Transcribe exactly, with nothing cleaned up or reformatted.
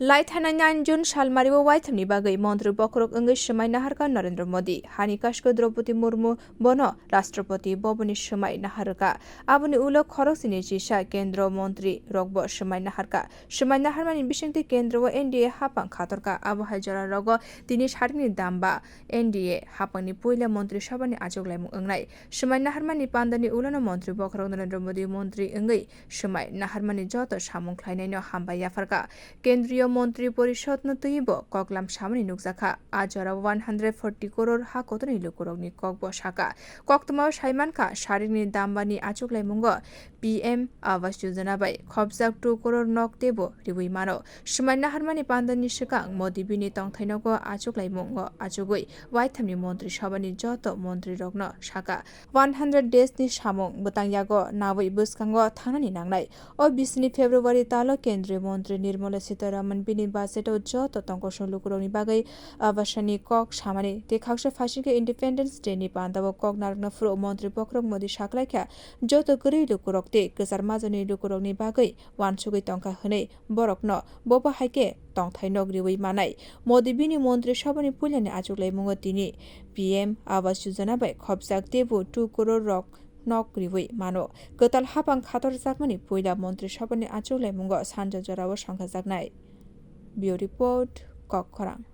Lai thanai nine June salmario waithamni bagwi montri bokhorok wngwi swmai naharkha Narendra Modi. Hani kasko Draupadi Murmu bono Rashtrapati Bhavanni swmai naharkha. Aboni ulo khoroksini chisa kendro montri rokbo swmai naharkha. Swmai naharmani bisingtwi kendro o N D A hapang khatorkha. Abo hai jora rogo tini saringni damba N D A hapangni puila montri sabhani achuklaimung wngnai. Swmai naharmani pandani ulono montri bokhorok Narendra Modi montri wngwi swmai naharmani joto samung khlainaino hambai yapharkha. Kendriyo Montri Porishodno twibo koklam samani nukjakha. A jorao one hundred forty crore ha kotorni lukurokni kokbo sakha. Koktwmao saimankha, saringni dambani achuklaimungo P M Awas Yojana bai khopjak two crore nok teibo riwi mano. Swmai naharmani pandani swkang Modi bini tongthainogo achuklaimungo achugwi waithamni montri sabhani joto montrirokno sakha. One hundred days ni samung bwtang yago nawi bwskango thangnani nangnai. O bisini February talo Kendriya Montri Nirmala Sitharaman bini budget o joto tongkosong lukurokni bagwi abasani kok samani tei khaksa phaisingkhe Independence Day ni pandao kok narwkna phuru Montri bokhorok Modi saklaikha, joto kwrwi lukurok tei kwchar majani lukurokni bagwi uansugwi tongkha hwnwi borokno bobo hai khe tongthai nok riwi manai. Modi bini montri sabhani puilani achuklaimungo tini P M Awas Yojana bai khopjak teibo two crore rok nok riwi mano. Kwtal hapang khatorjakmani puila montri sabhani achuklaimungo sanja jorao songkhajaknai. Bureau Report, Kokkhorang.